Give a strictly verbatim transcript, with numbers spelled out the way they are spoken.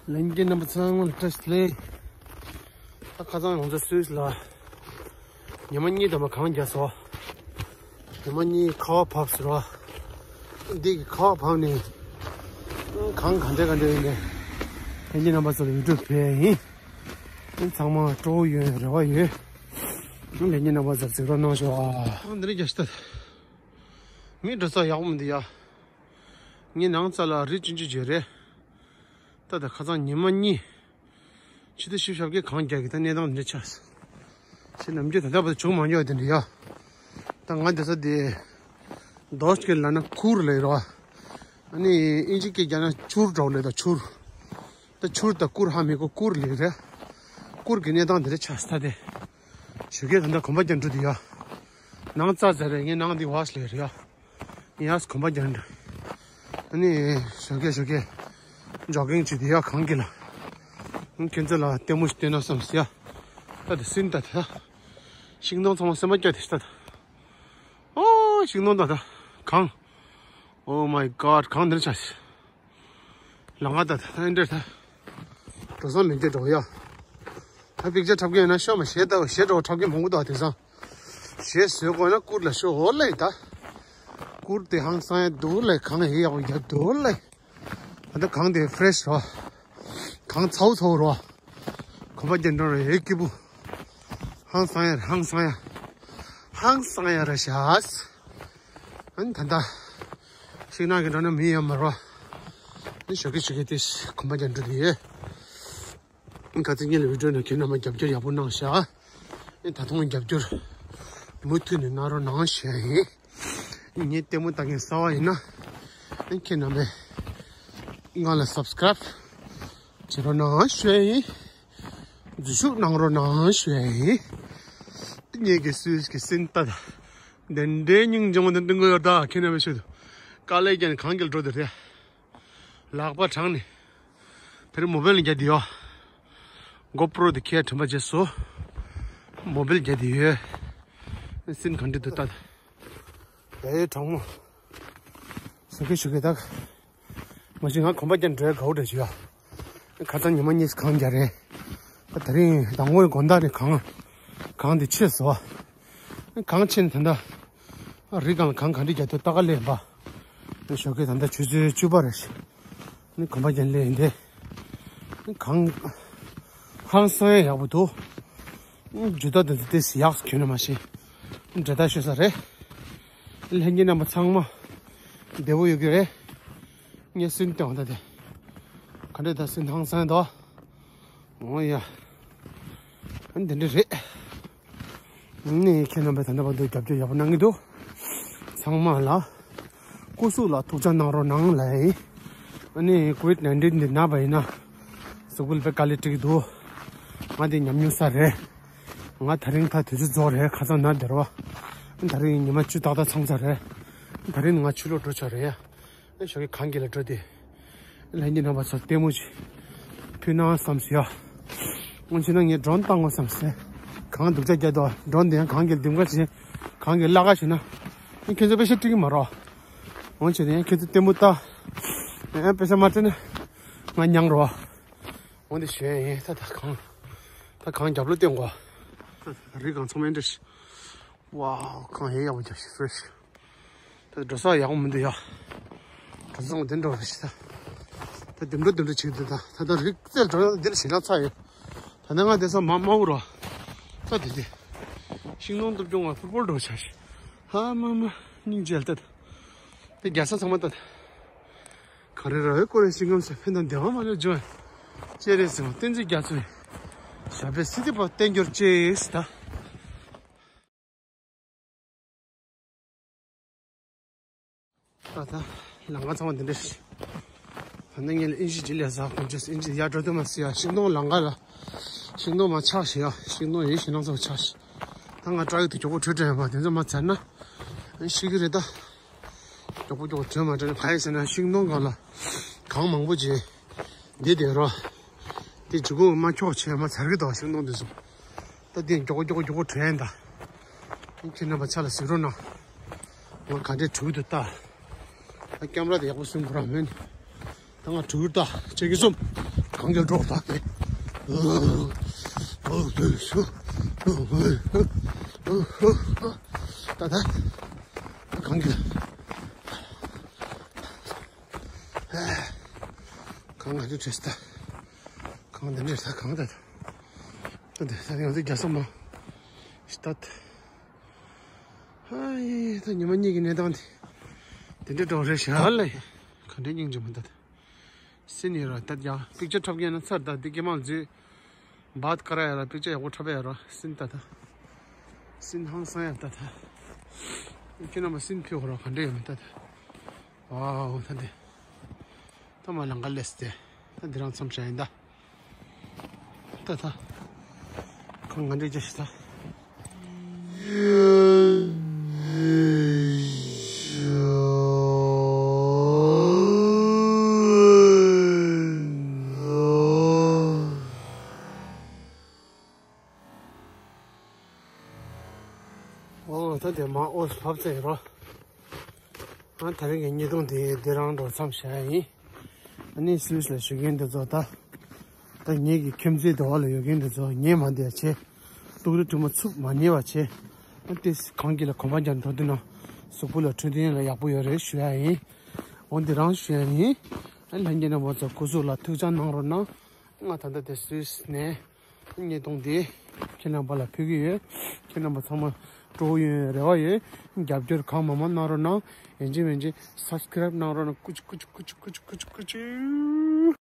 ལྷན་རྒྱས་རྣམ་པ་ཚང་མ་ལ་བཀྲ་ཤིས་བདེ་ལེགས། ད་ཁ་སང་ཡོང་ཚེ་སུད་སི་ལ་ཉི་མ་གཉིས་དང་པོ་གངས་རྒྱག་སོང་། ཉི་མ་གཉིས་ཁ་བ་བབས་ཟེར་བ། འདི་གི་ཁ་བ་བབས་ནས་གངས་ག་འདྲ་ག་འདྲ་ཡིན་ནས་ལྷན་རྒྱས་རྣམ་པ་ཚོ་ལ་ཡུ་ཊུབ་ཕེབས་ཡིན། ཚང་མ་སྤྲོ་བོ་ཡོད། རེ་བ་ཡོད། ལྷན་རྒྱས་རྣམ་པ་ཚོ་གཟིགས་རོགས་གནང་ཤོག་ཨ། འདི་རིང་རྒྱ་ཤི་ད། ངའི་འགྲོ་ས་ཡག་པོ་མི་འདུག་ཡ། ངའི་ནང་རྩ་ལ་རི་ཆུང་ཆུང་ཅིག་རེད། ད་ད་ཁ་སང་ཉི་མ་གཉིས། ཕྱི་ཟླ་བཞི་བཅུ་ཞེ་བརྒྱད་གངས་རྒྱག་གི་ད་གནས་སྟངས་འདི་ཆགས། ཕྱི་ནམ་རྒྱུན་ད་ལྟ་བར་དུ་བྱུང་མ་མྱོང་དེ་འདྲ་ཡ། ད་ང་འདི་ས་དེ། རྡོ་སྐད་ལ་ན་ཁུར་ལབ་རོ། ཨ་ནི་ཨིན་ཇི་སྐད་རྒྱག་ན་ཆུར་འདྲ་བོ་ལབ་ད་ཆུར། ད་ཆུར་ད་ཁུར་ཧ་མི་གོ་ཁུར་ལབ་རེད། ཁུར་གི་གནས་སྟངས་འདི་འདྲ་ཆགས་ད་དེ། ཞོགས་ཀས་ད་ལྟ་གོམ་པ་རྒྱག་འགྲོ་དུས་ཡ། ནང་རྩ་ཟེར་རེད། ངའི་ནང་འདི་བ་ཞིག་ལས་རེད་ཡ། ངས་ཡ་གོམ་པ་རྒྱག་འགྲོ། ཨ་ནི་ཞོགས་ཀས་ཞོགས་ཀས་ཇོ་གིང་བྱེད་དུས་ཡ་གངས་དཀྱིལ་ལ། ཁྱེད་ཚོ་ལ་ལྟད་མོ་ཞིག་སྟོན་ན་བསམ་སི་ཡ། ད་དེ་སིན་ད་དེ་ད། ཤིང་སྡོང་ཚང་མ་སེམས་པ་སྐྱོ་དེ་ཤི་ད་ད། ཨོ་ཤིང་སྡོང་ད་ད་གངས། Oh my God གངས་འདིར་ཆགས་ཤི། ལང་ཀ་ད་ད་ཨེ་འདྲ་ད། འགྲོ་ས་མེད་ཀྱི་འགྲོ་ཡ། ད་པིག་ཅར་འཁྲབ་མཁན་ཡིན་ན་ཤོག་མ་གཞས་ལྟ་བུ་གཞས་འགྲོ་འཁྲབ་མཁན་མང་པོ་འདུག་དེང་སང་། གཞས་བཟོས་དགོས་ན་གུར་ལ་ཤོག་འོ་ལེ་ད། གུར་དེ་ཧང་སང་ཡ་འདུག་ལེ། གངས་ཡེ་ཡག་པོ་རྒྱབ་འདུག་ལེ། ད་ལྟ་གངས་དེ་ཕི་རེ་ཤི་རོ། གངས་ཚ་བོ་ཚ་བོ་རོ། གོམ་པ་རྒྱག་འགྲོ་རོ་ཡེ་སྐྱིད་པོ། ཧང་སང་ཡ་རེད། ཧང་སང་ཡ། ཧང་སང་ཡ་རེད་ཤག་ཨ་ནི་ད་ལྟ་ཤིང་ནགས་ཀྱི་འགྲོ་ན་མི་ཡོད་མ་རོ། ཨ་ནི་ཞོགས་ཀས་ཞོགས་ཀས་དེ་གོམ་པ་རྒྱག་འགྲོ་དེ་ཡོད། ཁ་ཚིག་གཉིས་ལ་བི་ཌིའོ་ནང་ཁྱེད་རྣམ་པ་རྒྱབ་སྐྱོར་ཡག་པོ་གནང་ཤག་ཨ་ནི་ད་དུང་རྒྱབ་སྐྱོར་མུ་མཐུད་ནས་གནང་རོགས་གནང་ཞུ་ཡ་ཡིན། ངའི་ལྟད་མོ་ལྟ་མཁན་གསར་པ་ཡིན་ན། ཁྱེད་རྣམ་པས་ང་ལ་སབ་སི་ཀ་རབ་བྱེད་རོགས་གནང་ཞུ་ཡ་ཡིན། འཛུལ་ཞུགས་གནང་རོགས་གནང་ཞུ་ཡ་ཡིན། ངེད་ཀྱི་སུད་སི་གི་སིན་ད་ད། འདི་འདྲའི་སྙིང་རྗེ་མོ་འདི་འདྲ་ངོ་ཡོད་ད་ཁྱེད་རྣམ་པས་ཤོད་དུ། དཀའ་ལས་བརྒྱབ་ནས་གངས་དཀྱིལ་འགྲོ་དེ་རེད། ལག་པ་བྲང་ནས། དེ་རིང་མོ་བེལ་ནས་རྒྱག་དེ་ཡོད། གོ་པྲོ་དེ་ཁྱེད་དྲན་པ་བརྗེད་སོང་། མོ་བེལ་རྒྱག་དེ་ཡོད། སིན་ག་འདྲ་འདུག་ལྟ། ཨེ་གྲང་མོ། ཞོགས་ཀས་ཞོགས་ཀས་ད། མ་གཞི་ང་གོམ་པ་རྒྱག་འགྲོ་ཡ་དགའ་པོ་འདྲ་ཞིག་ཡོད། ཁ་སང་ཉི་མ་གཉིས་གངས་རྒྱག་རེད། ད་དེ་རིང་ཟླ་ངོ་ཡི་དགོང་དག་ནས་གངས། གངས་དེ་ཆེ་སོང་། གངས་ཆེ་ནས་ད་ལྟ། རི་སྒང་ལ་གངས་ག་འདྲ་རྒྱག་ཐུབ་ལྟ་ག་སླེབས་པ། ཞོགས་ཀས་ད་ལྟ་ཆུ་ཚོད་བཅུ་པ་རེད། ནི་གོམ་པ་རྒྱག་སླེབས་ཡིན་ཏེ། གངས། ཧང་སང་ཡ་ཡག་པོ་འདུག་རྒྱུ་ད་དེ་དེ་ཡག་སུ་གྱོན་ན་མ་ཤེས། འདྲ་ད་ཤོད་ས་རེད། ལྷན་རྒྱས་རྣམ་པ་ཚང་མ། བདེ་པོ་ཡོད་ཀྱི་རེད། ངས་སུན་བཏང་ད་དེ། ག་འདྲ་ད་སུན་ཧང་སང་ཡ་འདུག་འོ་ཡ། ཨ་ནི་དེ་འདྲ་རེད། ནི་ཁྱེད་རྣམ་པས་ད་ལྟ་བར་དུ་རྒྱབ་སྐྱོར་ཡག་པོ་གནང་གི་འདུག་ཚང་མ་ལ། སྐུ་གཟུགས་ལ་ཐུགས་ཅག་གནང་རོགས་གནང་ལབ་ཡིན། ཨ་ནི་ཀོ་ཝིད་ནའིན་ཊིན་འདི་ན་བ་ཡིན་ན། གཟུགས་པོ་ལ་དཔེ་དཀའ་ལས་འཕྲད་ཀྱི་འདུག་ང་འདི་ཉམས་མྱོང་ས་རེད། ང་ད་རིང་ད་དུས་ཚོད་རྫོགས་རེད། ཁ་སང་ན་བསྡད་རོགས། ད་རིང་ཉི་མ་བཅུ་ཏག་ཏག་ཚང་ས་རེད། ད་རིང་ང་ཕྱི་ལོགས་འགྲོ་ཆོག་རེད། ཞོགས་ཀས་གངས་དཀྱིལ་ལ་འགྲོ་དེ། ལྷན་རྒྱས་རྣམ་པ་ཚོ་ལྟད་མོ་ཅིག་ཕུལ་ན་བསམ་སོང་ཡ། འོན་ཅི་ན་ངས་ཌོ་རོན་བཏང་དགོས་བསམ་སོང་། གངས་སྡུག་ཅག་རྒྱག་འདུག་ཌོ་རོན་དེ་ཡང་གངས་དཀྱིལ་ལྡེམ་ཀ་བྱེད། གངས་ཀྱི་བླ་ག་བྱེད་ན། ཁྱེད་ཚོ་པེ་ཤ་སྤྲད་ཀྱི་མ་རོགས། འོན་ཅི་ན་ཡང་ཁྱེད་ཚོ་ལྟད་མོ་ལྟ། ཡང་པེ་ཤ་མ་སྤྲད་ན། ང་མྱང་རོགས། འོན་ཏེ་ཞོན་ཡིན་ད་ད་གངས། ད་གངས་རྒྱབ་ལོགས་བསྟན་དགོས། ད་རི་གངས་ཚང་མ་འདྲ་ཞིག་ཝའོ། གངས་ཧེ་ཡག་པོ་རྒྱབ་ཤིག་ཕི་རེ་ཤི། ད་འགྲོ་ས་ཡག་པོ་མི་འདུག་ཡ། གྲོ་ཚང་དེ་འགྲོ་རེ་ཞིག་ད། ད་དེ་འགྲོ་དེ་འགྲོ་བྱེད་འདུག་ད་ད་ད་རིག་རྩལ་འགྲོ་ན་འདིར་ཞེ་དྲག་ཚ་ཡོད། ད་ནང་ང་དེ་ས་མ་མ་འུར་བ། ད་དེ་དེ། ཤིང་སྡོང་སྟོབས་སྐྱོང་བ་ཕུར་ཕུར་འགྲོ་ཆ་ཞིག་ཧ་མ་མ་སྙིང་རྗེ་ལྟ་ད། དེ་རྒྱ་ས་ཚང་མ་ལྟ་ད། ག་རེ་ར་བའི་སྐོར་རེ་ཤིང་སྐམ་ས་ཕན་དང་བདེ་བ་མ་ལོས་འཇོན། ཅེ་རེ་ཟེར་བ་བསྟན་འཛིན་རྒྱ་མཚོས། ཞབས་པད་སྲིད་མཐའི་བར་བརྟན་གྱུར་ཅེས་ད། ད་ད་ལང་ཀ་ཚང་མ་འདི་འདྲ་ཞིག་ད་ནི་ངས་ཨིན་ཇི་ཇི་ལས་ཟ་དགོས་ཅེས་ཨིན་ཇི་ཡར་འགྲོ་དུས་མ་ཟེར་ཡ། ཤིང་སྡོང་ལང་ཀ་ལ། ཤིང་སྡོང་མ་ཆག་ཞིག་ཡ། ཤིང་སྡོང་ཡིན་ཞིང་ལང་ཚོ་ཆག་ཞིག་ད་ང་ཏྲ་ཡུག་ཏུ་མགྱོགས་པོ་བྲོས་བྲོས་ཡོད་པ་དེ་ཚོ་མ་ཚར་ན། ཤི་གི་རེད་ད། མགྱོགས་པོ་མགྱོགས་པོ་བྲོས་མ་བྲོས་ནས་ཕ་ཡི་ཟེར་ན་ཤིང་སྡོང་སྒང་ལ། གངས་མང་པོ་ཅིག་འདི་དེ་རོ། དེ་ཇི་གུ་མ་འཁྱོག་བྱས་མ་ཚར་གི་འདུག་ཤིང་སྡོང་དེ་ཚོ། ད་དེ་མགྱོགས་པོ་མགྱོགས་པོ་མགྱོགས་པོ་བྲོས་ཡིན་ད། ཁྱེད་རྣམ་པ་ཆ་ལ་གཟིགས་རོགས་གནང་། ང་ག་འདྲས་བྲོས་འདུག་ལྟ། ད་ཀེམ་ར་དེ་ཡག་པོ་བཟུང་དགོས་ར་མེད་ནི། ད་ང་བྲོས་ལྟ་ཆེ་གི་སོམ། གངས་ཀྱི་འགྲོ་ད་ནི། ད་ད་གངས་ཀྱི་གངས་ཀྱི་བྲེས་ད། གངས་འདི་འདྲས་ད་གངས་ད་ད། ད་ད་ཡང་ཚིག་རྒྱ་སོ་མ་ཤི་ད། ཧའི་ད་ཉི་མ་གཉིས་ཀྱི་གནས་སྟངས་དེ་དེ་འདྲས་འགྲོ་རེད་ཤག་ལ། ག་འདྲས་སྙིང་རྗེ་མོ་ད་ད། སིན་ཡོད་ར་ད་ཡ། པིག་ཅར་འཁྲབ་མཁན་ན་ཚར་ད་འདི་ཀྱེ་མང་རྫི། བཱད་ཀ་ར་ཡ་ར་པིག་ཅར་ཡག་པོ་འཁྲབ་ཡ་ར་སིན་ད་ད། སིན་ཧང་སང་ཡ་ད་ད། ཁྱོད་རྣམ་པ་སིན་ཕེ་ཧོ་ར་ག་འདྲ་ཡོད་མེད་ད་ད། ཝའོ་ད་འདི། ད་མ་ལང་ག་ལེས་ཏེ། ད་འདི་རང་མཚམས་བཞག་ཡིན་ད། ད་ད། ཁོང་ང་འདྲ་རྒྱ་ཞིག་ད། ཨོ་ད་དེ་མ་ཨོ་ལབ་ཙེ་རོ། ཨ་ད་རིང་གི་བརྙན་ཐུང་དེ་འདི་རང་འགྲོ་མཚམས་བཞག་ཡིན། ཨ་ནི་སུད་སི་ལ་བཞུགས་མཁན་འདི་ཚོ་ད། ད་ངེད་ཀྱི་ཁྱིམ་མཚེས་དེ་བ་ལ་ཡོད་མཁན་འདི་ཚོ་ཉན་མ་བསྡད་བྱས། ལྐུགས་རི་དྲི་མ་འཚུབ་མ་ཉེས་པ་བྱས། ཨ་ཏེ་གངས་སྐྱིད་ལ་གོམ་པ་རྒྱག་འགྲོ་དུས་ན། གཟུགས་པོ་ལ་འཕྲོད་བསྟེན་ལ་ཡག་པོ་ཡོད་རེད་ཞུ་ཡ་ཡིན། འོ་འདི་རང་ཞུ་ཡ་ཡིན། ཨ་ལྷན་རྒྱས་རྣམ་པ་ཚོ་སྐུ་གཟུགས་ལ་ཐུགས་ཅག་གནང་རོགས་གནང་། ང་ད་ལྟ་དེ་སུད་སི་ནས་བརྙན་ཐུང་འདི་ཁྱེད་རྣམ་པ་ལ་ཕུལ་གྱི་ཡོད། ཁྱེད་རྣམ་པ་ཚང་མ་སྤྲོ་བོ་ཡོང་ཡོད་རེ་བ་ཡོད། རྒྱབ་སྐྱོར་གང་མང་མང་གནང་རོགས་གནང་། ཡིན་གཅིག་མིན་གཅིག་སབ་སི་ཀ་རེབ་གནང་རོགས་གནང་། ཀུ་ཅི་ཀུ་ཅི།